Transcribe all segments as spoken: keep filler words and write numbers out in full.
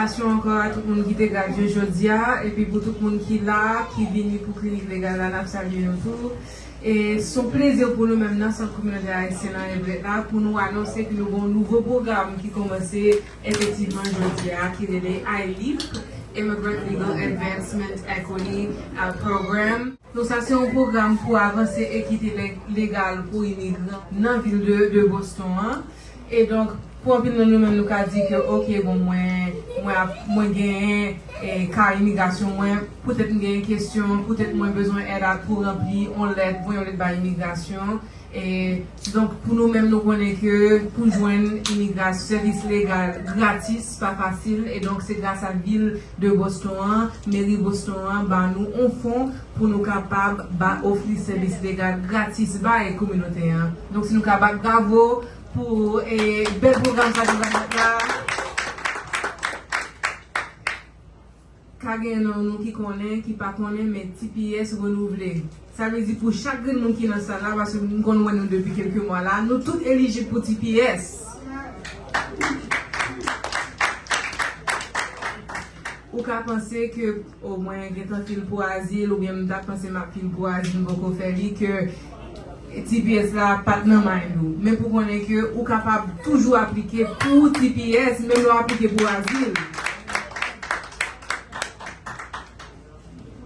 Felisitasyon ankò a tout moun ki te gade yo jodi a, epi pou tout moun ki la, ki vini pou klinik legal la, n ap salye nou tou. E se yon plezi pou nou menm nan Sant Kominotè Ayisyen nan Everett la, pou nou anonse ke nou gen yon nouvo pwogram ki kòmanse efektivman jodi a, ki rele I leap, Immigrant Legal Advancement Equity, uh, Program. Donk sa se yon pwogram pou avanse ekite lè-, legal pou imigran nan vil de, de Boston an. E donk, pou anpil nan nou menm, nou ka di ke, oke, bon, mwen, mwen ap, mwen genyen, e, ka imigrasyon mwen, poutèt m genyen kesyon, poutèt mwen bezwen èd a, pou ranpli yon lèt, voye yon lèt bay imigrasyon. E, donk, pou nou menm, nou konnen ke pou jwenn imigrasyon, sèvis legal gratis, pa fasil. E donk, se gras a vil de Boston an, meri Boston an, ba nou yon fon pou nou kapab ba, ofri sèvis legal gratis bay kominote an. Donk, si nou ka bat bravo pou, e, bèl pwogram sa nou va fè la. Ka gen nan nou ki konnen, ki pa konnen, men T P S renouvle. Sa vle di pou chak grenn moun ki nan sal la, paske m konn wè nou depi kèlke mwa la, nou tout elijib pou T P S. Ou ka panse ke, o, mwen gentan fil pou azil, oubyen m t ap panse m ap fil pou azil, m poko fè li, ke T P S la pa t nan mind ou. Men pou konnen ke ou kapab toujou aplike pou T P S, menm lè w aplike pou azil.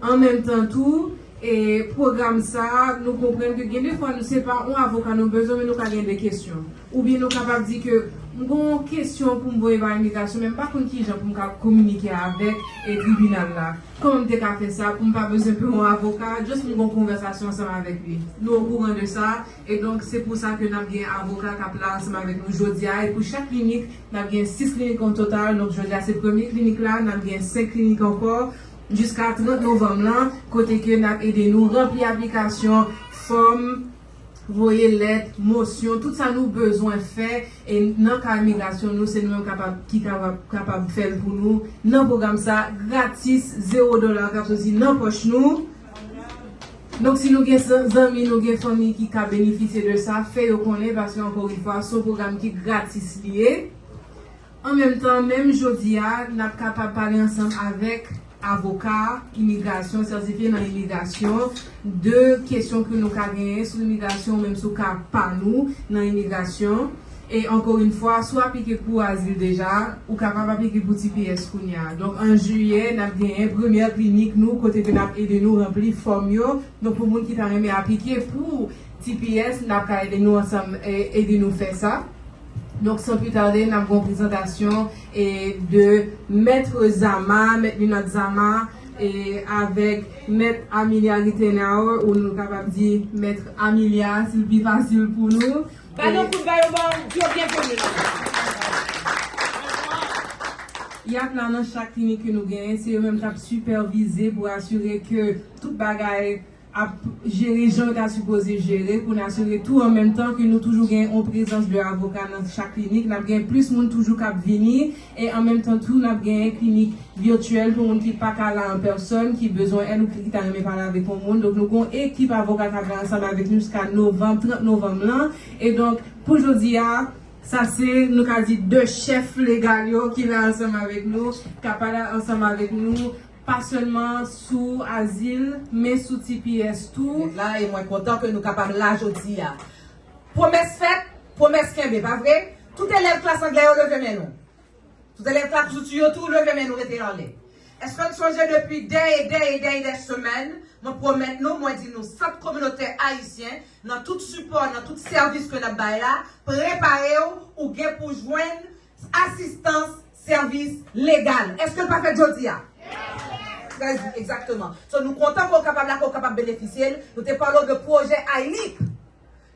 An menm tan tou, e pwogram sa a, nou konprann ke gen de fwa nou se pa yon avoka nou bezwen, men nou ka gen de kesyon. Oubyen nou kapab di ke m gen yon kesyon pou m voye bay imigrasyon, men m pa konn kijan pou m ka kominike avèk, e, tribinal la. Kòman m te ka fè sa pou m pa bezwen peye yon avoka, just pou m gen yon konvèsasyon ansanm avèk li. Nou okouran de sa, e donk se pou sa ke n ap gen avoka k ap la ansanm avèk nou jodi a, e pou chak klinik, n ap gen sis klinik an total, donk jodi a se premye klinik la, n ap gen senk klinik ankò, jiska trant novanm lan, kote ke n ap ede nou ranpli aplikasyon, fòm, voye lèt, mosyon, tout sa nou bezwen fè, e nan ka imigrasyon nou, se nou menm kapab, ki kapab, kapab fè l pou nou, nan pwogram sa, gratis, zewo dola k ap soti nan pòch nou. Donk, si nou gen zan-, zanmi, nou gen fanmi ki ka benefisye de sa, fè yo konnen, paske, ankò yon fwa, se yon pwogram ki gratis li ye. An menm tan, menm jodi a, n ap kapab pale ansanm avèk avoka imigrasyon, sètifye nan imigrasyon, de kesyon ke nou ka genyen sou imigrasyon, menm sou ka pa nou nan imigrasyon. E ankò yon fwa, si w aplike pou azil deja, ou kapab aplike pou T P S kounye a. Donk, an jiyè, n ap genyen premyè klinik nou, kote ke n ap ede nou ranpli fòm yo. Donk, pou moun ki ta renmen aplike pou T P S, n ap ka ede nou ansanm, e, ede nou fè sa. Donk, san pli tade, n ap gen yon prezantasyon, e, de Mèt Zama, Mèt Linot Zama, e, avèk Mèt Amelia Rittenauer, ou nou kapab di Mèt Amelia, si l pi fasil pou nou. Ba nou kout ba yo, ba yo byenveni la. Y ap la nan chak klinik ke nou genyen, se yo menm k ap sipèvize pou asire ke tout bagay ap jere jan yo ta sipoze jere, pou n asire tou an menm tan ke nou toujou gen yon prezans de avoka nan chak klinik. N ap gen plis moun toujou k ap vini, e an menm tan tou, n ap gen klinik vityèl pou moun ki pa ka la an pèsòn, ki bezwen èd ou ki ta renmen pale avèk yon moun. Donk, nou gen yon ekip avoka k ap la ansanm avèk nou jiska novanm, trant novanm lan. E donk, pou jodi a, sa se, nou ka di, de chèf legal yo ki la ansanm avèk nou, k ap pale ansanm avèk nou, pa sèlman sou azil, men sou T P S tou. La, e mwen kontan ke nou kapab la jodi a. Pwomès fèt, pwomès kenbe, pa vre? Tout elèv klas anglè yo, leve men nou. Tout elèv klas kouti yo tou, leve men nou, rete anlè. Èske n sonje depi dè e dè e dè e dè semèn, mwen pwomèt nou, mwen di nou, Sant Kominotè Ayisyen, nan tout sipò, nan tout sèvis ke n ap bay la, prepare w, ou gen pou jwenn asistans, sèvis legal. Èske l pa fèt jodi a? Trè byen, egzakteman. So, nou kontan ke w kapab la, ke w kapab benefisye l. Nou te pale w de pwojè I leap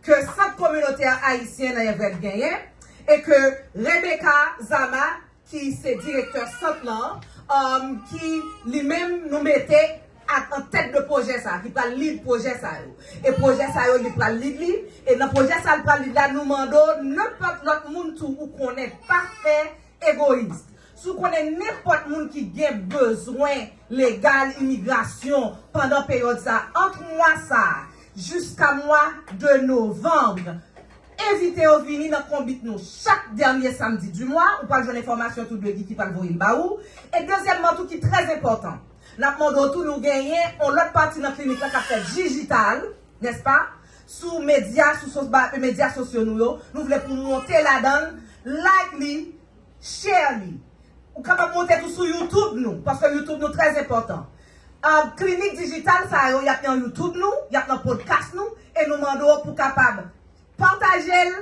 ke Sant Kominotè Ayisyen nan Everett genyen, e ke Rebecca Zama, ki se direktè sant lan, um, ki li menm nou mete ak an tèt de pwojè sa, ki pral lead pwojè sa yo. E pwojè sa yo, li pral lead li. E nan pwojè sa, li pral lead la, nou mande w, nenpòt lòt moun tou ou konnen, pa fè egoyis. Si w konnen nenpòt moun ki gen bezwen legal imigrasyon pandan peryòd sa, ant mwa sa a jiska mwa de novanm, Envite yo vini nan konbit nou chak dènye samdi di mwa. Ou pral jwenn enfòmasyon tou de ki, ki pral voye l ba ou. E dezyèmman tou ki trè enpòtan, n ap mande w tou nou genyen yon lòt pati nan klinik la k ap fè dijital, nèspa? Sou medya, sou sos, ba, medya sosyo nou yo. Nou vle pou w monte ladan l, like li, share li. Ou kapab monte tou sou YouTube nou, paske YouTube nou trè enpòtan. Ah, klinik dijital sa yo, y ap nan YouTube nou, y ap nan podcast nou, e nou mande w pou kapab pataje l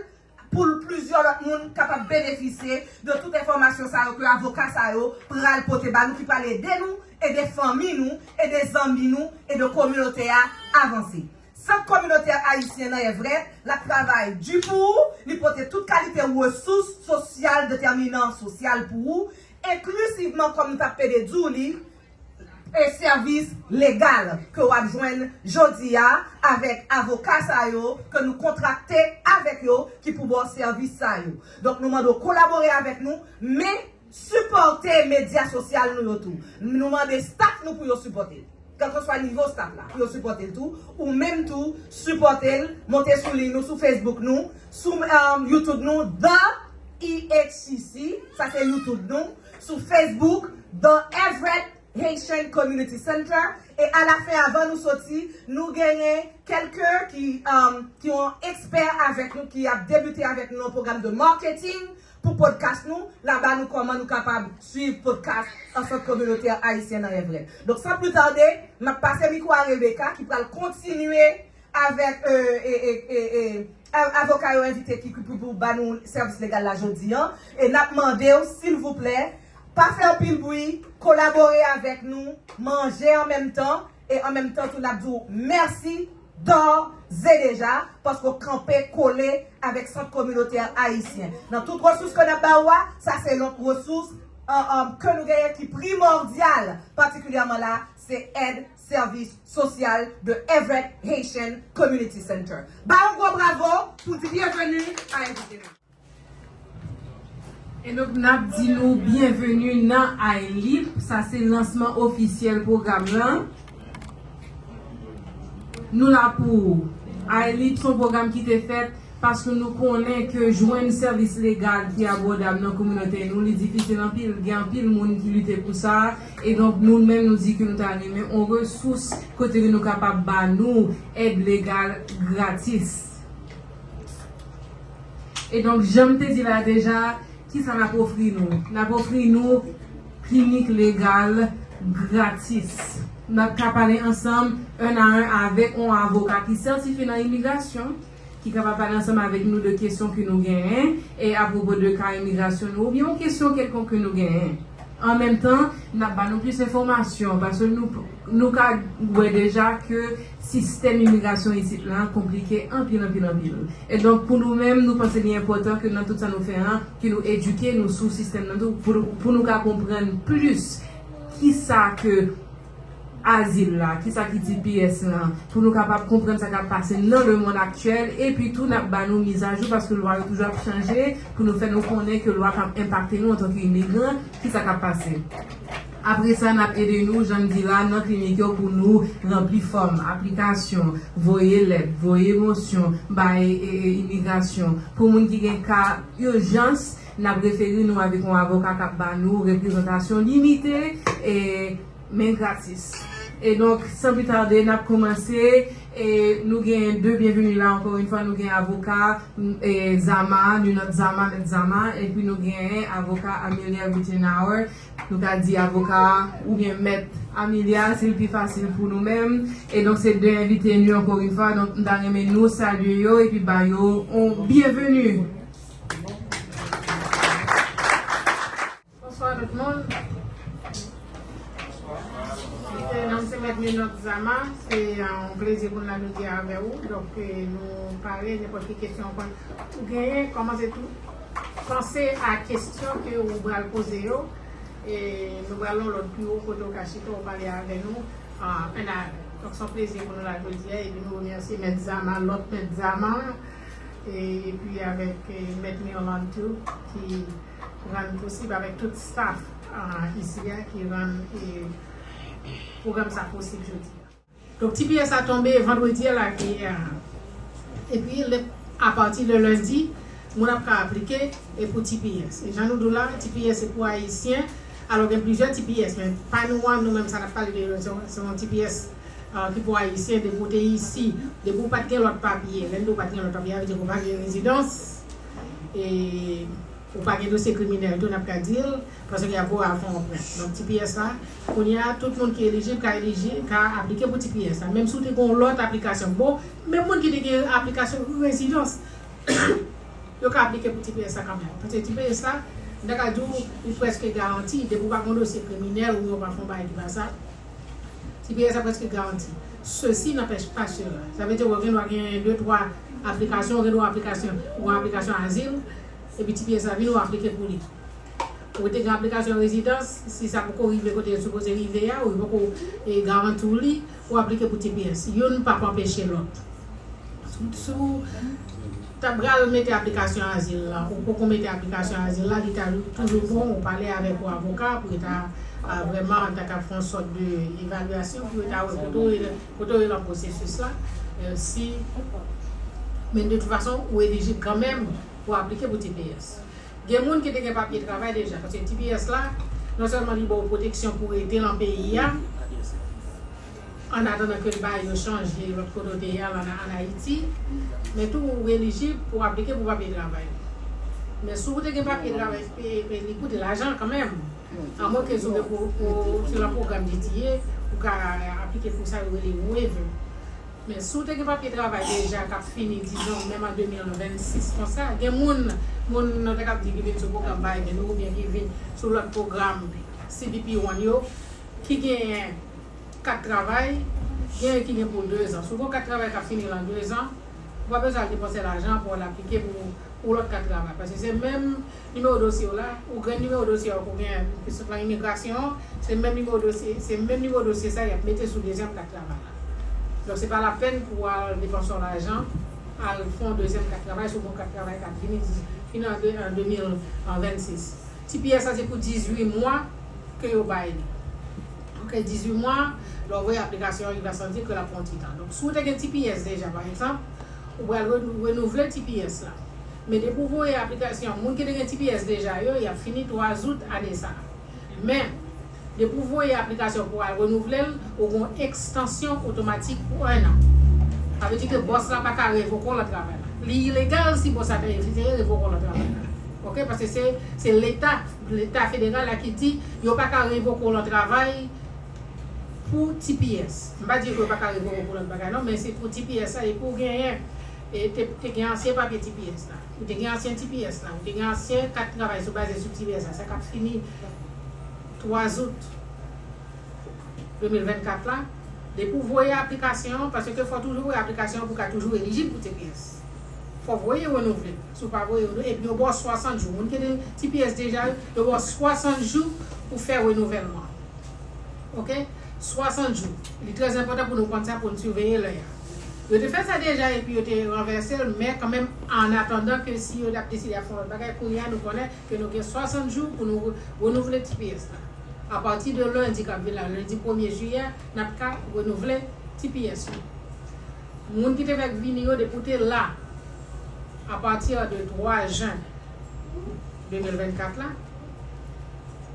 pou plizyè lòt moun kapab benefisye de tout enfòmasyon sa yo ke avoka sa yo pral pote ba nou, ki pral ede nou, ede fanmi nou, ede zanmi nou, ede kominote a avanse. Sant Kominotè Ayisyen nan Everett, l ap travay di pou ou, li pote tout kalite resous sosyal, detèminan sosyal pou ou, enklisivman, kòm nou t ap pede di w li, e sèvis legal ke w ap jwenn jodi a avèk avoka sa yo ke nou kontrakte avèk yo, ki pou ba w sèvis sa yo. Donk, nou mande w kolabore avèk nou, men sipòte medya sosyal nou yo tou. Nou mande staff nou pou yo sipòte l. Kèlkeswa nivo staff la, pou yo sipòte l tou. Ou menm tou, sipòte l, monte sou liy nou, sou Facebook nou, sou, um, YouTube nou, The E H C C, sa se YouTube nou, sou Facebook, The Everett Haitian Community Center. E alafen, avan nou soti, nou genyen kèlke ki, um, ki yon ekspè avèk nou, ki ap debite avèk nou nan pwogram de marketing pou podcast nou, l ap ba nou kòman nou kapab swiv podcast an Sant Kominotè Ayisyen nan Everett. Donk, san pli tade, m ap pase mikwo a Rebecca, ki pral kontinye avèk, e, e, e, e, e, a-, avoka yo envite ki, ki pou, pou ba nou sèvis legal la jodi an. E n ap mande w, silvouplè, pa fè anpil bri, kolabore avèk nou, manje an menm tan, e an menm tan tou n ap di w mèsi dòz e deja, paske w kanpe kole avèk Sant Kominotè Ayisyen. Nan tout resous ke n ap ba ou a, sa se yon resous, e, e, ke nou genyen ki primòdyal, patikilyèman la, se èd sèvis sosyal de Everett Haitian Community Center. Ba yon gwo bravo pou di byenveni a envite nou. E donk, n ap di nou byenveni nan I L I P. Sa se lansman ofisyèl pwogram lan. Nou la pou ou. I L I P se yon pwogram ki te fèt paske nou konnen ke jwenn sèvis legal ki abòdab nan kominote nou, li difisil anpil. Gen anpil moun ki lite pou sa. E donk, nou menm, nou di ke nou ta renmen yon resous kote ke nou kapab ba nou èd legal gratis. E donk, jan m te di la deja, kisa n ap ofri nou? N ap ofri nou klinik legal gratis. N ap ka pale ansanm, en a en, avèk yon avoka ki sètifye nan imigrasyon, ki kapab pale ansanm avèk nou de kesyon ke nou genyen, e apwopo de ka imigrasyon nou, oubyen yon kesyon kèlkonk ke nou genyen. An menm tan, n ap ba nou plis enfòmasyon, paske nou, nou ka wè deja ke sistèm imigrasyon isit la konplike anpil, anpil, anpil. E donk, pou nou menm, nou panse li enpòtan ke nan tout sa nou fè an, ke nou edike nou sou sistèm nan tou, pou, pou nou ka konprann plis kisa ke azil la, kisa ki T P S lan, pou nou kapab konprann sa k ap pase nan lemonn aktyèl, epi tou n ap ba nou mizajou, paske lwa yo toujou ap chanje, pou nou fè nou konnen ke lwa k ap enpakte nou antanke imigran, kisa k ap pase. Apre sa, n ap ede nou, jan m di la, nan klinik yo pou nou ranpli fòm aplikasyon, voye lèt, voye mosyon, bay, e, e, imigrasyon. Pou moun ki gen ka ijans, n ap refere nou avèk yon avoka k ap ba nou reprezantasyon limite, e, men gratis. E donk, san pli tade, n ap kòmanse. E nou gen de byenveni la, ankò yon fwa, nou gen avoka, e, Zama, Ninot Zama, Mèt Zama, epi nou gen avoka Amelia Rittenauer, nou ka di avoka oubyen Mèt Amelia, si l pi fasil pou nou menm. E donk, se de envite nou, ankò yon fwa, donk, m ta renmen nou salye yo, epi ba yo yon byenveni. Bonswa tout moun. E, non m se Mèt Ninot Zama, se, e, yon plezi pou n la jodi a avè ou. Donk, e, nou pare, nenpòt ki kesyon ou konn ou genyen, kòmanse tou panse a kesyon ke ou pral poze yo. E nou pral nan lòd pi wo kote ou ka chita, ou pale avè nou, a, en a en. Donk, se yon plezi pou nou la jodi a, epi nou remèsye Mèt Zama, lòt Mèt Zama, e, epi avèk, e, Mèt Mirlande tou, ki rann posib avèk tout staff, a, isi a ki rann, e, pwogram sa posib jodi a. Donk, T P S a tonbe vandredi a la ki yè a. Epi, lè, Apati de lendi, moun ap ka aplike e pou T P S. E jan nou di w la, T P S se pou Ayisyen. Alò, gen plizyè T P S, men pa nou an, nou menm, sa n ap pale de, se yon, se yon T P S, ah, ki pou Ayisyen. Depi w te isi, depi w pa t gen lòt papye, lè n di w pa t gen lòt papye, sa vle di ke w pa gen rezidans, e ou pa gen dosye kriminèl tou, n ap ka di l, paske y ap voye al fè yon plent. Donk, T P S la, kounye a, tout moun ki elijib ka elijib, ka aplike pou T P S la. Menm si w te gen yon lòt aplikasyon. Bon, menm moun ki te gen aplikasyon rezidans, yo ka aplike pou T P S la kanmenm. Paske T P S la, m ta ka di w, li prèske garanti, depi w pa gen yon dosye kriminèl oubyen w pa fè yon bagay ki pa sa, T P S la prèske garanti. Ceci n'empêche pas cela. Sa vle di, w gen dwa gen de, twa aplikasyon, w gen dwa aplikasyon, w gen aplikasyon azil, epi T P S la vini, w aplike pou li. Ou te gen aplikasyon rezidans, si sa poko rive kote l sipoze rive a, ou poko, e, garanti w li, ou aplike pou T P S. Youn p ap anpeche lòt. Si, si w ta pral mete aplikasyon azil la, ou poko mete aplikasyon azil la, li ta toujou bon ou pale avèk yon avoka pou yo ta, ah, vrèman ta ka fè yon sòt de evalyasyon pou yo ta wè kote w ye, kote w ye nan pwosesis la. Eh, si, men de tout fason, ou elijib kanmenm pou aplike pou T P S. Gen moun ki te gen papye travay deja, paske T P S la, non sèlman li ba w pwoteksyon pou rete nan peyi a, an atandan ke l ba yo chanje lòt kote w te ye a, an, an Ayiti, men tou ou elijib pou aplike pou papye travay. Men si w te gen papye travay, e, e, li koute lajan kanmenm. Amwenke si w gen pou, pou, si w nan pwogram D T A, ou ka aplike pou sa yo rele waiver. Men si w te gen papye travay deja k ap fini, dizon, menm an de mil vennsis konsa, gen moun, moun nan te k ap di ki vin sou pwogram Biden oubyen ki vin sou lòt pwogram C B P One yo, ki genyen kat travay, genyen ki gen pou dezan. Si w gen yon kat travay k ap fini lan dezan, ou pa bezwen al depanse lajan pou w al aplike pou, pou lòt kat travay. Paske se menm nimewo dosye w la, ou gen nimewo dosye w ke w gen, ki sot lan imigrasyon, se menm nimewo dosye, se menm nimewo dosye sa y ap mete sou dezyèm kat travay la. Donk, se pa lapèn pou w al depanse yon lajan, al fè yon dezyèm kat travay, si w gen yon kat travay k ap vini, fini an de, an de mil vennsis. T P S la se pou dizuit mwa ke yo bay li. Ok, dizuit mwa, lè w voye aplikasyon an, il va sans dire que l ap pran ti tan. Donk, si w te gen T P S deja, pa egzanp, ou pral re-, renouvle T P S la. Men depi w voye aplikasyon, moun ki te gen T P S deja yo, y ap fini twa out ane sa a. Men, depi w voye aplikasyon pou al renouvle l, ou gen ekstansyon otomatik pou enn an. Sa vle di ke bòs la pa ka revoke w lan travay la. Li ilegal si bòs la te eseye revoke w lan travay la. Ok, paske se, se Leta, Leta federal la ki di yo pa ka revoke w lan travay pou T P S. M pa di yo pa ka revoke w pou lòt bagay non, men se pou T P S la, e pou w genyen, e te, te gen ansyen papye T P S la. Ou te gen ansyen T P S la, ou te gen ansyen kat travay sou, baze sou T P S la, sa k ap fini twa out de mil vennkat la, depi w voye aplikasyon an, paske fò w toujou voye aplikasyon an pou w ka toujou elijib pou T P S. Fò w voye renouvle. Si w pa voye renouvle, epi yo ba w swasant jou. Moun ki gen T P S deja, yo ba w swasant jou pou fè renouvèlman. Ok? Swasant jou. Li trè enpòtan pou nou konn sa, pou n siveye lè a. Yo te fè sa deja epi yo te ranvèse l, men kanmenm, an atandan ke si yo t ap deside ap fè yon lòt bagay, kounye a nou konnen ke nou gen swasant jou pou nou re-, renouvle T P S la. Apati de lendi k ap vin la, lendi premye jiyè, n ap ka renouvle T P S yo. Moun ki te fèk vini yo, depi w te la apati de twa jen de mil vennkat la,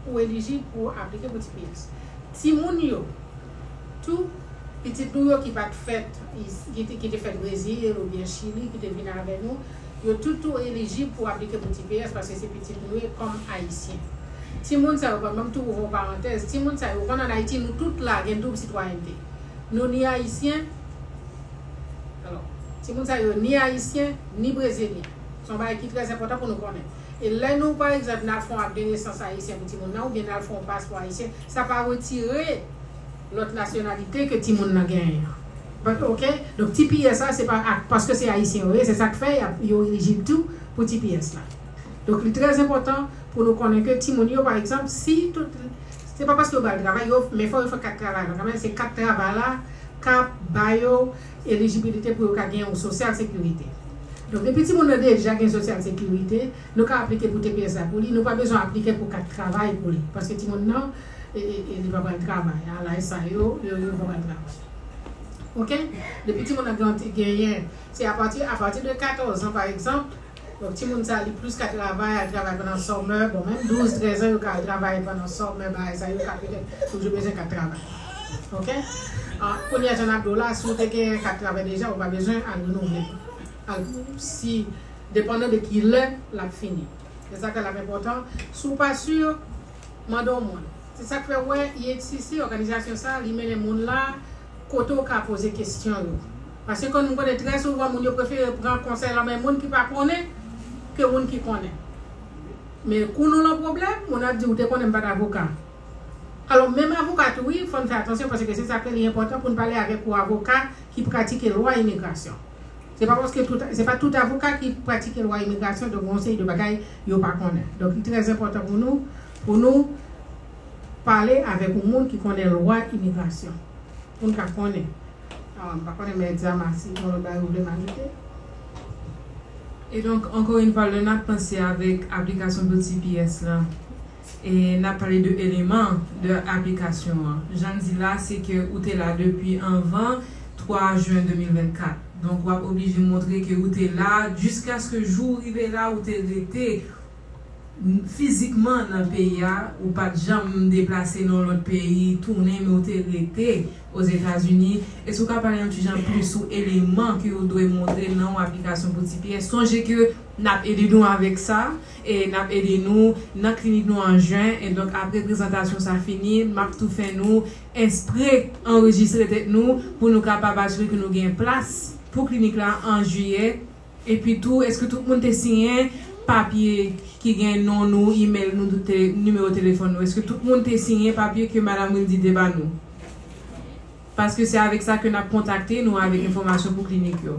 ou elijib pou aplike pou T P S. Timoun yo, tou, pitit nou yo ki pa t fèt, ki te, ki te fèt Brezil oubyen Chili, ki te vin avè nou, yo tout tou elijib pou aplike pou T P S paske se pitit nou yo kòm Ayisyen. Timoun sa yo, ban m tou ouvri yon parantèz, timoun sa yo, ou konn ann Ayiti, nou tout la gen doub sitwayènte. Nou ni Ayisyen, alò, timoun sa yo ni Ayisyen, ni Brezilyen. Se yon bagay ki trè enpòtan pou nou konnen. E lè nou, pa egzanp, n al fè yon ak de nesans ayisyen pou timoun nan, oubyen n al fè yon paspò ayisyen, sa pa retire lòt nasyonalite ke timoun nan genyen an. But, ok? Donk, T P S la, se pa ak, paske se Ayisyen yo ye, se sa k fè y ap, yo elijib tou pou T P S la. Donk, li trè enpòtan pou nou konnen ke timoun yo, pa egzanp, si tout, se pa paske yo ba l travay, yo, men fò yo fè kat travay la. Kanmenm, se kat travay la k ap ba yo elijibilite pou yo ka gen yon sosyal sekirite. Donk, depi timoun nan deja gen sosyal sekirite, nou ka aplike pou T P S la pou li, nou pa bezwen aplike pou kat travay pou li, paske timoun nan, e, e, e, li pa pral travay. A laj sa yo, yo, yo pa pral travay. Ok? Depi timoun nan gen, genyen, se apati, apati de katòz an, pa egzanp, donk timoun sa li plis ka travay, al travay pandan summer, bon, menm douz, trèz an, yo ka al travay pandan summer, bagay sa, yo ka petèt toujou bezwen kat travay. Ok? Ah, kounye a, jan n ap di w la, si w te gen kat travay deja, ou pa bezwen al renouvle. Al, si, depandan de ki lè l ap fini. Se sa k fè l ap enpòtan. Si w pa si, mande yon moun. Se sa k fè w wè I H C C, òganizasyon sa, li mennen moun la kote w ka poze kesyon yo. Paske kòm nou konnen trè souvan, moun yo prefere pran konsèy nan men moun ki pa konnen ke moun ki konnen. Men kou nou nan pwoblèm, moun ap di, "Ou te konnen m pa t avoka." Alò, menm avoka tou, wi, fò n fè atansyon, paske se sa k fè li enpòtan pou n pale avèk yon avoka ki pratike lwa imigrasyon. Se pa paske tout, se pa tout avoka ki pratike lwa imigrasyon, donk, yon seri de bagay yo pa konnen. Donk, li trè enpòtan pou nou, pou nou pale avèk yon moun ki konnen lwa imigrasyon. Pou n ka konnen. Ah, m pa konnen, Mèt Zama, si yon lòt bagay ou vle m ajoute. E donk, ankò yon fwa, lè n ap panse avèk aplikasyon pou T P S la, e n ap pale de eleman de aplikasyon an. Jan n di la, se ke ou te la depi anvan twa jen de mil vennkat. Donk, w ap oblije montre ke ou te la jiskaske jou w rive la, ou te rete n-, fizikman nan peyi a, ou pa t janm deplase nan yon lòt peyi, tounen, men ou te rete Ozetazini. Èske w ka pale yon ti jan plis sou eleman ke w dwe montre nan yon aplikasyon pou T P S? Sonje ke n ap ede nou avèk sa, e n ap ede nou nan klinik nou an jen. E donk, apre prezantasyon sa fini, m ap tou fè nou espre anrejistre tèt nou pou nou kapab asire ke nou gen plas pou klinik la an jiyè. Epi tou, èske tout moun te siyen papye ki gen non nou, imèl nou, te, nimewo telefòn nou? Èske tout moun te siyen papye ke Madanm Wildy te ba nou? Paske se avèk sa ke n ap kontakte nou avèk enfòmasyon pou klinik yo.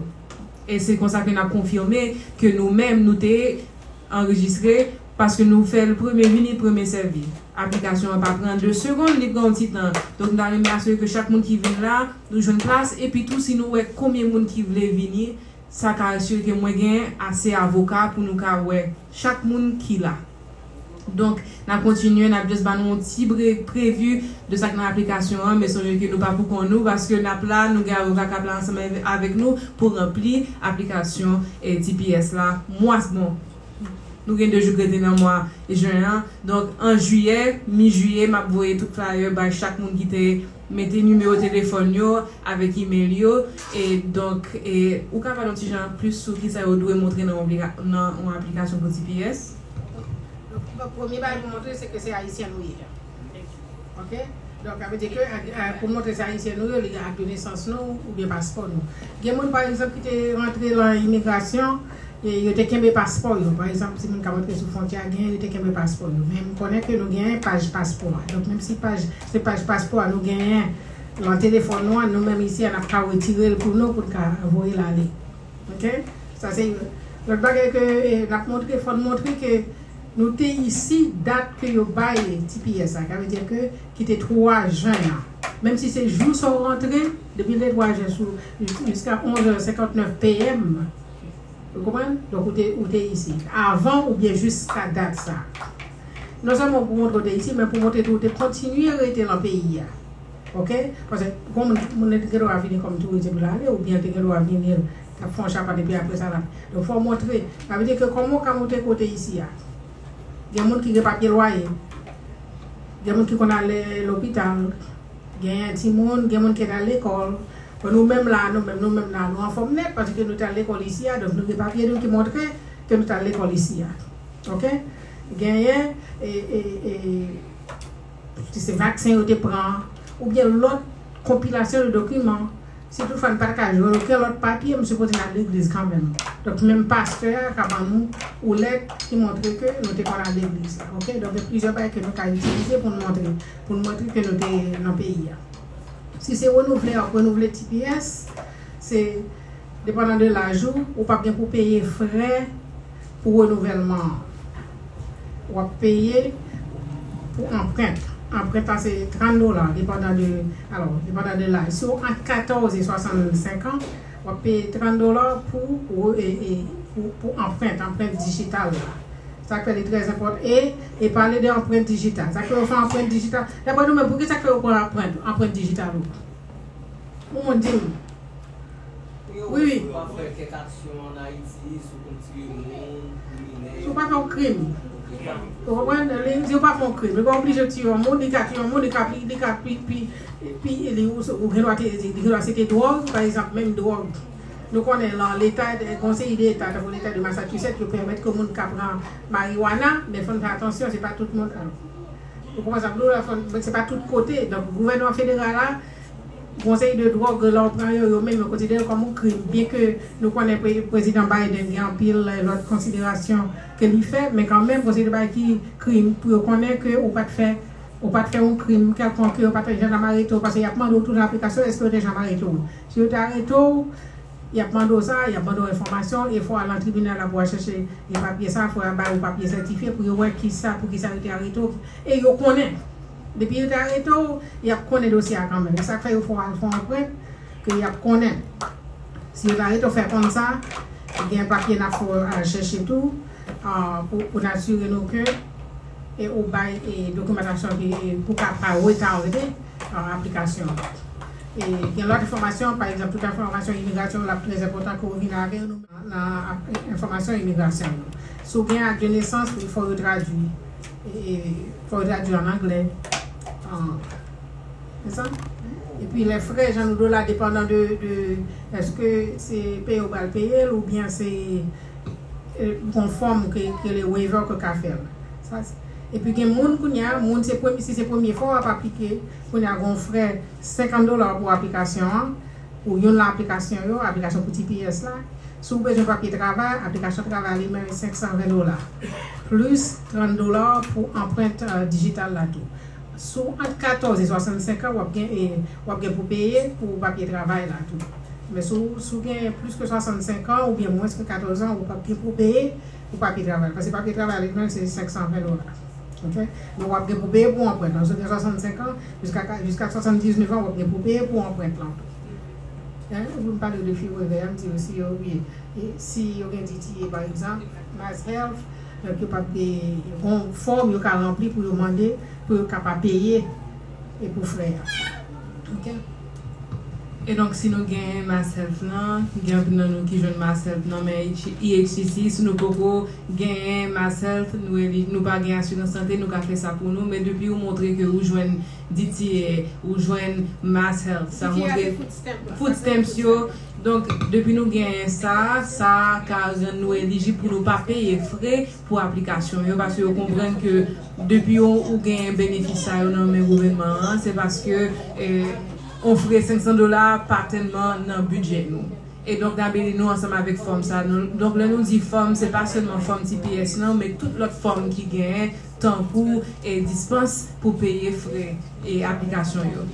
E se konsa ke n ap konfime ke nou menm nou te anrejistre, paske nou fè l premye vini, premye sèvi. Aplikasyon an pa pran de segonn, li pran yon ti tan. Donk, n ta renmen asire ke chak moun ki vin la, nou jwenn plas. Epi tou, si nou wè konbyen moun ki vle vini, sa ka asire ke mwen gen ase avoka pou nou ka wè chak moun ki la. Donk, n ap kontinye, n ap just ba nou yon ti bre-, previ de sa k nan aplikasyon an, men sonje ke nou pa pou kont nou, paske n ap la, nou gen avoka k ap la ansanm avè-, avèk nou pou ranpli aplikasyon, eh, T P S la. Mwa, bon, nou gen de jou k rete nan mwa jen an. Donk, an jiyè, mi jiyè, m ap voye tout flyer bay chak moun ki te mete nimewo telefòn yo avèk imèl yo. E donk, e, ou ka pale yon ti jan plis sou kisa yo dwe montre nan yon aplika-, nan yon aplikasyon pou T P S? Donk, premye bagay pou montre, se ke se ayisyen nou ye. Ok? Donk, sa vle di ke, eh, pou montre se ayisyen nou ye, li gen ak de nesans nou oubyen paspò nou. Gen moun, pa egzanp, ki te rantre nan imigrasyon, e yo te kenbe paspò yo. Pa egzanp, timoun k ap antre sou fwontyè a, genyen yo te kenbe paspò yo. Men m konnen ke nou genyen paj paspò a. Donk, menm si paj, se paj paspò a nou genyen nan telefòn nou an, nou menm isi a, n ap ka retire l pou nou, pou n ka voye l ale. Ok? Sa se youn. Lòt bagay ke, eh, n ap montre, fò n montre ke nou te isi dat ke yo bay T P S la. Sa vle di ke ki te twa jen an. Menm si se jou sa w rantre, depi le twa jen sou, jiska onz è senkantnèf P M. Ou konprann? Donk, ou te, ou te isi. Avan oubyen jiska dat sa. Non sèlman pou montre w te isi, men pou montre tou ou te kontinye rete nan peyi a. Ok? Paske, gon moun, moun nan te gen dwa vini kòm touris epi l ale, oubyen te gen dwa vini, l t ap fè yon chapant epi apre sa l ap. Donk, fò w montre. Sa vle di ke kòman w ka montre ke w te isi a? Gen moun ki gen papye lwaye. Gen moun ki konn ale lopital. Genyen timoun, gen moun ki al lekòl. Bon, nou menm la, nou menm, nou menm la, nou anfòm nèt, paske nou t al lekòl isi a, donk nou gen papye nou ki montre ke nou t al lekòl isi a. Ok? Genyen, e, e, e, si se vaksen yo te pran, oubyen lòt konpilasyon de dokiman, si toutfwa n pa t ka jwenn okenn lòt papye, m sipoze n al legliz kanmenm. Donk, menm pastè a ka ban nou yon lèt ki montre ke nou te konn al legliz la. Ok? Donk, gen plizyè bagay ke nou ka itilize pou n montre, pou n montre ke nou te nan peyi a. Si se renouvle, y ap renouvle T P S, se depandan de laj ou, ou p ap gen pou peye frè pou renouvèlman an. W ap peye pou anprent. Anprent la se trant dola, depandan de, alò, depandan de laj. Si w ant katòz e swasannsenk an, w ap peye trant dola pou, pou, e, e, pou, pou anprent, anprent dijital la. Sa k fè li trè enpòtan. E, e pale de anprent dijital. Sa k fè yo fè anprent dijital. Daprè nou menm, poukisa k fè yo pran anprent, anprent dijital ou? Yon moun di m, Wi, wi. Ou pa fè kèk aksyon ann Ayiti sou konn tiye moun, pou minè. Si w pa fè yon krim. Ou konprann? Li di ou pa fè yon krim. Li pa oblije tiye yon moun, li ka tiye yon moun, li ka, li ka pi, pi, pi, li, ou, ou gen dwa te, li gen dwa se te dwòg, pa egzanp, menm dwòg. Nou konnen lan leta, gon seri de eta, tankou leta de Massachusetts, yo pèmèt ke moun ka pran mariwana, men fò n fè atansyon, se pa tout moun. Ou konprann sa m di w la, fò n, se pa tout kote. Donk, gouvènman federal la, gon seri de dwòg, lè w pran yo, yo menm, yo konsidere l kòm yon krim. Byenke nou konnen pre-, prezidan Biden gen anpil, eh, lòt konsiderasyon ke li fè, men kanmenm, gon seri de bagay ki krim pou yo konnen ke ou pa t fè, ou pa t fè yon krim kèlkonk, ke yo pa t janm arete w, paske y ap mande w tout aplikasyon, èske yo te janm arete w? Si yo te arete w, y ap mande w sa, y ap mande w enfòmasyon, e fò w al nan tribinal la pou w al chèche e papye sa, fò y al ba ou papye sètifye pou yo wè kisa, poukisa yo te arete w. E yo konnen. Depi yo te arete w, y ap konnen dosye a kanmenm. E sa k fè yo fè w al fè yon anprent, ke y ap konnen. Si yo te arete w, fè konn sa, gen papye n ap fè w al chèche tou, ah, pou, pou n asire nou ke, e ou bay, e dokimantasyon ki, e pou ka pa retarde, ah, aplikasyon an. E gen lòt enfòmasyon, pa egzanp, tout enfòmasyon imigrasyon, l ap trè enpòtan ke w vin avè nou nan ap-, enfòmasyon imigrasyon yo. Si w gen ak de nesans, fò yo tradui. E, fò yo tradui an anglè. Ah, se sa? Epi lè frè, jan nou di w la, depandan de, de, èske se peye w pral peye l oubyen se, e, gon fòm ke, ke le waiver ke ka fè l. Sa, se, epi gen moun kounye a, moun se premye, si se premye fwa w ap aplike, kounye a gon frè senkant dola pou aplikasyon an, pou youn nan aplikasyon yo, aplikasyon pou T P S la. Si w bezwen papye travay, aplikasyon travay li menm se senk san ven dola. Plis trant dola pou anprent, eh, dijital la tou. Si w ant katòz e swasannsenk an, w ap gen, e, w ap gen pou peye pou papye travay la tou. Men si w, si w gen plis ke swasannsenk an oubyen mwens ke katòz an, ou p ap gen pou peye pou papye travay. Paske papye travay li menm se senk san ven dola. Ok? Men w ap gen pou peye pou anprent lan. Si w gen swasannsenk an, jiska, jiska swasanndiznèf an, w ap gen pou peye pou anprent lan tou. Hein? Epi m pale w de FIRE Vert, m di yo si yo, wi. E si yo gen D T A, pa egzanp, MassHealth, donk yo p ap gen yon fòm yo ka ranpli pou yo mande, pou yo kapab peye e pou frè a. Ok? E donk, si nou gen MassHealth lan, gen anpil nan nou ki jwenn MassHealth nan men E H C C, si nou poko genyen MassHealth, nou eli-, nou pa gen asirans sante, nou ka fè sa pou nou, men depi ou montre ke ou jwenn D T A, ou jwenn MassHealth, sa montre food stamps yo. Donk, depi nou genyen sa, sa ka rann nou elijib pou nou pa peye frè pou aplikasyon yo, paske yo konprann ke depi ou, ou genyen benefis sa yo nan men gouvènman an, se paske, eh, yon frè senk san dola pa tèlman nan bidjè nou. E donk, n ap ede nou ansanm avèk fòm sa. Nou, donk, lè nou di fòm, se pa sèlman fòm T P S lan, men tout lòt fòm ki genyen, tankou, e, dispans pou peye frè e aplikasyon yo.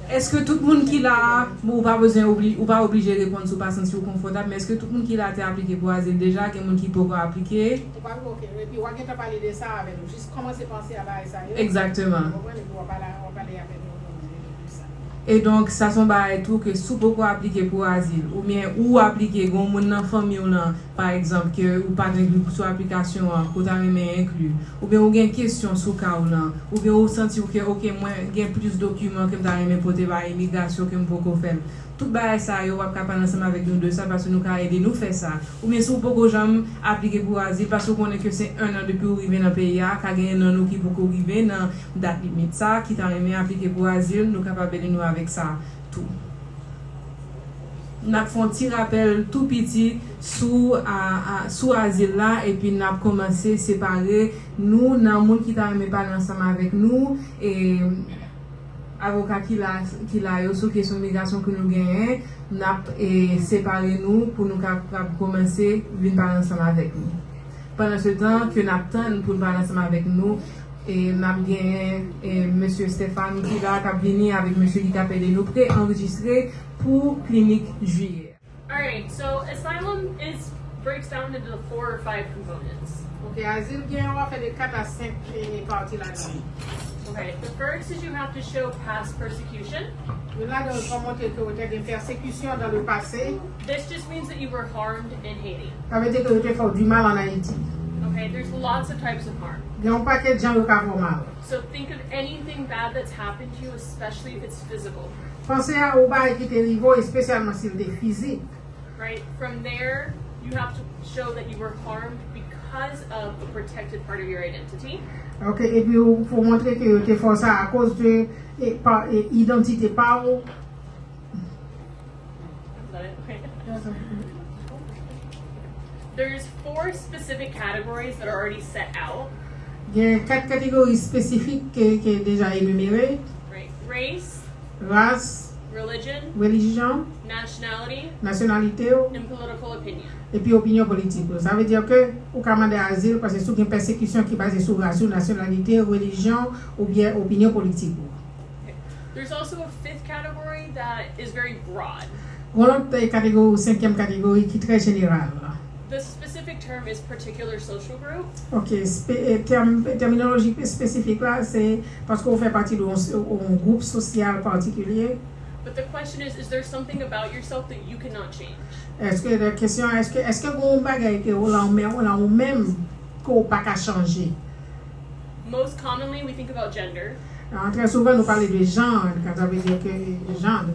Èske tout moun ki la, bon, ou pa bezwen obli-, ou pa oblije reponn si w pa santi w konfòtab, men èske tout moun ki la te aplike pou azil deja? Gen moun ki poko aplike? Ou pa, ok, epi w a gentan pale de sa avè nou. Jis kòmanse panse a bagay sa yo. Egzakteman. Ou konprann, epi w a pale, w a pale avè nou de, de, de sa. E donk, sa se yon bagay tou ke si w poko aplike pou azil, oubyen ou aplike, gen yon moun nan fanmi w lan, pa egzanp, ke ou pa t enkli sou aplikasyon an, ke w ta renmen enkli, oubyen ou gen kesyon sou ka w lan, oubyen ou santi w ke, ok, mwen gen plis dokiman ke m ta renmen pote bay imigrasyon ke m poko fè l. Tout bagay sa yo, w ap ka pale ansanm avèk nou de sa, paske nou ka ede nou fè sa. Oubyen si w poko janm aplike pou azil, paske w konnen ke se en an depi w rive nan peyi a, ka gen nan nou ki poko rive nan dat limit sa, ki ta renmen aplike pou azil, nou kapab ede nou avèk sa tou. N ap fè yon ti rapèl tou piti sou, a, a, sou azil la, epi n ap kòmanse separe nou nan moun ki ta renmen pale ansanm avèk nou, e avoka ki la, ki la yo sou kesyon migrasyon ke nou genyen, n ap, e, separe nou pou nou kapab kòmanse vin pale ansanm avèk nou. Pandan se tan ke n ap tann pou n pale ansanm avèk nou, e, n ap genyen, e, mesye Stéphane ki la, k ap vini avèk mesye ki t ap ede nou pre-anrejistre pou klinik jiyè. All right, so asylum is, breaks down into four or five components. Ok, azil gen yon afè de kat a senk, e, pati ladan. Okay, the first is you have to show past persecution. Youn ladan yo fò montre ke w te gen pèsekisyon dans le passé. This just means that you were harmed in Haiti. Sa vle di ke yo te fè w di mal an Ayiti. Okay, there's lots of types of harm. Gen yon pakèt jan yo ka fè w mal. So think of anything bad that's happened to you, especially if it's physical. Panse a yon bagay ki te rive w, espesyalman si l te fizik. Right? From there, you have to show that you were harmed because of a protected part of your identity. Ok, epi ou pou montre ke yo te fè w sa akoz de e, pa, e, idantite pa w. Is that it? There's four specific categories that are already set out. Gen kat kategori espesifik ke, ke deja enimere. Right? Race, Ras, religion, relijyon, nationality, nasyonalite w, and political opinion. Epi opinyon politik ou. Sa vle di ke ou ka mande azil paske si w gen pèsekisyon ki baze sou ras ou, nasyonalite, relijyon oubyen opinyon politik ou. There's also a fifth category that is very broad. Yon lòt eh, kategori ou senkyèm kategori ki trè jeneral. The specific term is particular social group. Ok, spe, eh, tèm, tèminoloji espesifik la se paske ou fè pati de yon, yon gwoup sosyal patikilye. But the question is, is there something about yourself that you cannot change? Èske kesyon èske èske gen yon bagay ke ou la ou menm ou la ou menm ke ou pa ka chanje? Most commonly, we think about gender. Trè souvan nou pale de jan, kan sa vle di ke jan.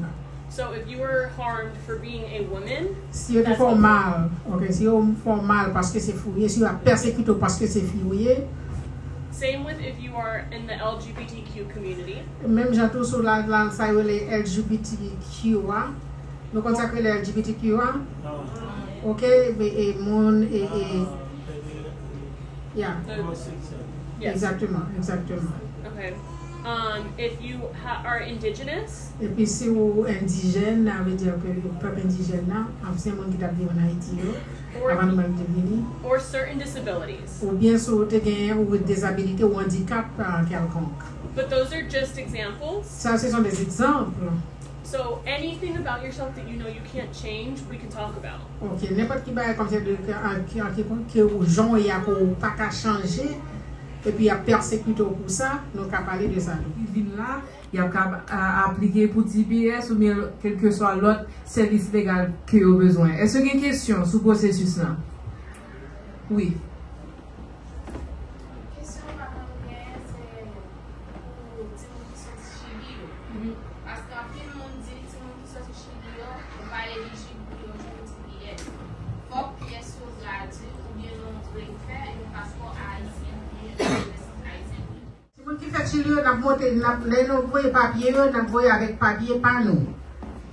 So if you were harmed for being a woman, Si yo te fè w mal, ok, si yo fè w mal paske se fi w ye, si yo ap pèsekite w paske se fi w ye, same with if you are in the L G B T Q community. Menm jan tou sou la, la sa yo rele L G B T Q a. Nou konn sa k rele L G B T Q a? Ok, e, e moun e, e, ya. Yes. Egzakteman, egzakteman. Okay. Um, if you ha- are indigenous, Epi si ou endijèn, sa vle di ke pèp endijèn nan, se moun ki t ap viv ann Ayiti yo, or avan nou menm te vini, or certain disabilities. Oubyen si ou te gen ou dezabilite ou andikap ah, kèlkonk. But those are just examples. Sa se son des exemples. So anything about yourself that you know you can't change, we can talk about. Ok, nenpòt ki bagay kòmsi de ke, an, ki, an, ki, ke ou jan w ye a ke ou pa ka chanje, epi y ap pèsekite w pou sa, nou ka pale de sa tou. Ki vin la, y ap ka a, aplike pou T P S oubyen kèlkeswa lòt sèvis legal ke yo bezwen. Èske gen kesyon sou pwosesis lan? Wi. Kesyon m ap genyen se pou timoun ki soti Chili yo. Paske anpil moun di timoun ki soti Chili yo, yo pa elijib pou yo jwenn T P S. Fòk pyès yo tradui oubyen nou dwe fè yon paspò ayisyen pou yo jwenn nesans ayisyen pou yo. Timoun ki fèt Chili yo, n ap montre, n ap, lè nou voye papye yo, n ap voye avèk papye pa nou,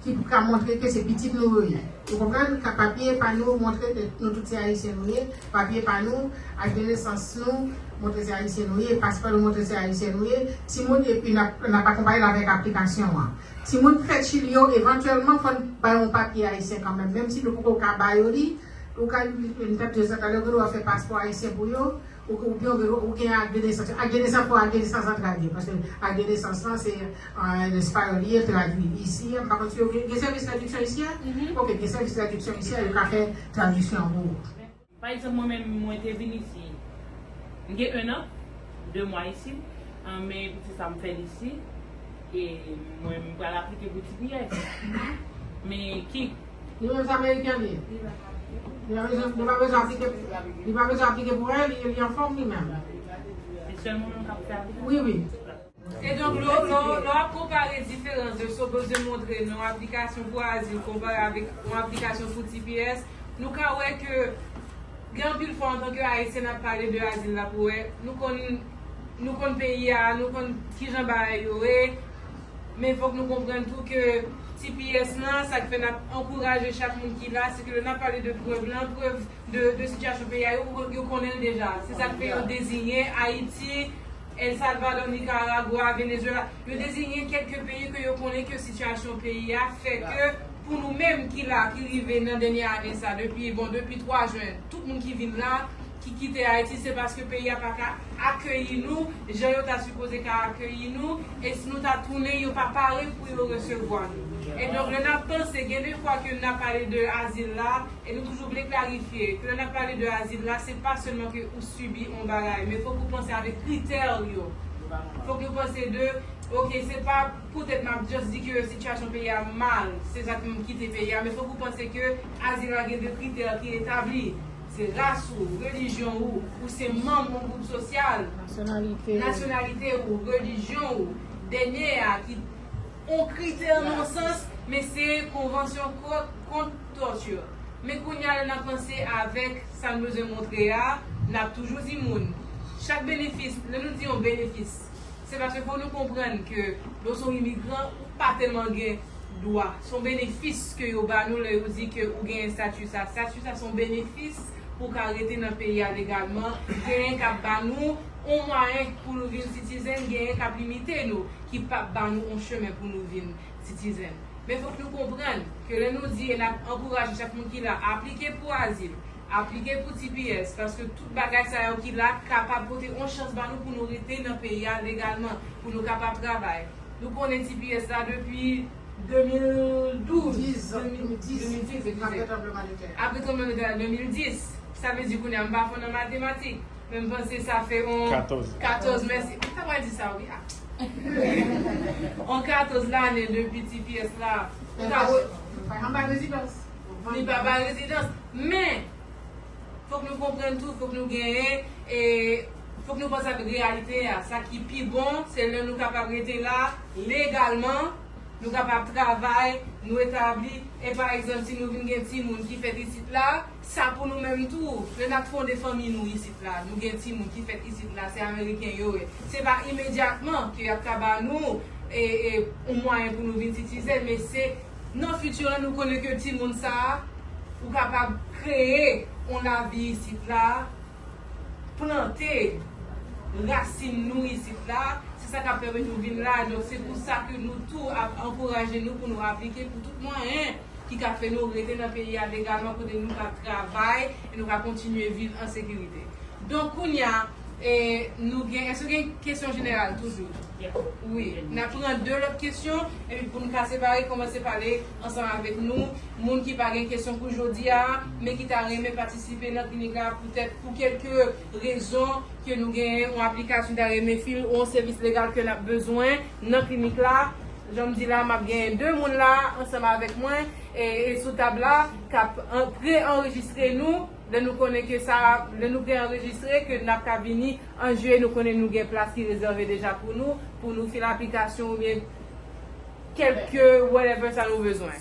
ki pou ka montre ke se pitit nou yo ye. Ou konprann? Ka papye pa nou montre ke nou tout se ayisyen nou ye, papye pa nou, ak de nesans nou, montre se ayisyen nou ye, paspò nou montre se ayisyen nou ye. Timoun, epi n ap, n ap akonpaye l avèk aplikasyon an. Timoun ki fèt Chili yo, evantyèlman, fò n ba yo yon papye ayisyen kanmenm. Menm si nou poko ka ba yo li, ou ka, m t ap di yo sa talè, ou gen dwa fè paspò ayisyen pou yo, ou, oubyen ou gen, ou gen ak de nesans. Ak de nesans, fò ak de nesans an tradui, paske ak de nesans lan, se an espayòl li ye, tradui isi a. M pa konn si yo gen, gen sèvis tradiksyon isi a? Ok, gen sèvis tradiksyon isi a, yo ka fè tradiksyon an pou ou. Pa egzanp, mwen menm, mwen te vin isi, m gen en an, de mwa isi, an, men pou se sa m fè l isi, e mwen, m pral aplike pou T P S. Men ki Li menm se ameriken li ye. Li pa bezwen, li pa bezwen aplike, li pa bezwen aplike pou anyen, li, li anfòm li menm. Se sèl mwen menm k ap fè aplike? Wi, wi. E donk, lè w, lè w, lè w ap konpare diferans de sa w bezwen montre nan yon aplikasyon pou azil konpare avèk yon aplikasyon pou T P S, nou ka wè ke gen anpil fwa, antanke Ayisyen, n ap pale de azil la pou wè, nou konn, nou konn peyi a, nou konn kijan bagay yo ye, men fòk nou konprann tou ke T P S lan, sa k fè n ap ankouraje chak moun ki la, se ke lè n ap pale de prèv lan, prèv de, de sitiyasyon peyi a, yo, yo konnen l deja. Se sa k fè yo deziyen Ayiti, El Salvador, Nicaragua, Venezuela. Yo deziyen kèlke peyi ke yo konnen ke sitiyasyon peyi a fè ke pou nou menm ki la, ki rive nan dènye ane sa, depi, bon, depi twa jen, tout moun ki vin la, ki kite Ayiti, se paske peyi a pa ka akeyi nou jan yo ta sipoze ka akeyi nou, e si nou ta tounen, yo pa pare pou yo resevwa nou. E donk, lè n ap panse, gen de fwa ke n ap pale de azil la, e nou toujou vle klarifye ke lè n ap pale de azil la, se pa sèlman ke ou sibi yon bagay, men fòk ou panse avèk kritè yo. Fòk nou panse de, ok, se pa poutèt m ap just di ke sitiyasyon peyi a mal, se sa k fè m kite peyi a, men fòk ou panse ke azil la gen de kritè ki etabli. Se ras ou, relijyon ou, ou se manm yon gwoup sosyal, Nasyonalite. Nasyonalite ou, relijyon ou, dènye a ki yon kritè nan yon sans, men se konvansyon kont, kont tòti. Men kounye a, lè n ap panse avèk sa n bezwen montre a, n ap toujou di moun, chak benefis, lè nou di yon benefis, se paske fò nou konprann ke lè w se yon imigran, ou pa tèlman gen dwa. Se yon benefis ke yo ba nou lè yo di ke ou gen estati sa. Estati sa se yon benefis pou w ka rete nan peyi a legalman. Genyen k ap ba nou yon mwayen pou nou vin sitizèn, genyen k ap limite nou, ki p ap ba nou yon chemen pou nou vin sitizèn. Men fòk nou konprann ke lè nou di e n ap ankouraje chak moun ki la aplike pou azil, aplike pou T P S, paske tout bagay sa yo ki la kapab pote yon chans ba nou pou nou rete nan peyi a legalman, pou nou kapab travay. Nou konnen T P S la depi de mil douz, Diz an, de mil diz, de mil diz, apre tranblemanntè. Apre tranblemanntè de mil dis. Sa vle di kounye a m pa fò nan matematik, men m panse sa fè on katòz. Katòz, mèsi. Ou ta pral di sa, wi. A. On katòz lane depi T P S la. Ou ta wè, li pa bay rezidans. Li pa bay rezidans. Men, fòk nou konprann tou, fòk nou genyen, e fòk nou panse avèk reyalite a. Sa ki pi bon, se lè nou kapab rete la legalman, nou kapab travay, nou etabli, e pa egzanp, si nou vin gen timoun ki fèt isit la, sa pou nou menm tou, lè n ap fonde fanmi nou isit la, nou gen timoun ki fèt isit la, se ameriken yo ye. Se pa imedyatman ke y ap ka ba nou, e, e, yon mwayen pou nou vin sitizèn, men se nan fiti la nou konnen ke timoun sa a, ou kapab kreye yon lavi isit la, plante rasin nou isit la, se sa k ap pèmèt nou vin la. Donk, se pou sa ke nou tou ap ankouraje nou pou nou aplike pou tout mwayen ki ka fè nou rete nan peyi a legalman, kote nou ka travay e nou ka kontinye viv an sekirite. Donk, kounye a, e, nou gen, èske gen kesyon jeneral toujou? Wi. N ap pran de lòt kesyon, epi pou n ka separe, kòmanse pale ansanm avèk nou, moun ki pa gen kesyon pou jodi a, men ki ta renmen patisipe nan klinik la, poutèt pou kèlke rezon ke nou genyen yon aplikasyon ta renmen fil ou yon sèvis legal ke n ap bezwen nan klinik la. Jan m di la, m ap genyen de moun la ansanm avèk mwen, e, e sou tab la, k ap an-, pre-anrejistre nou. Lè nou konnen ke sa, lè nou pre-anrejistre, ke n ap ka vini an jen, nou konnen nou gen plas ki rezève deja pou nou, pou nou fil aplikasyon oubyen kèlke whatever sa nou bezwen.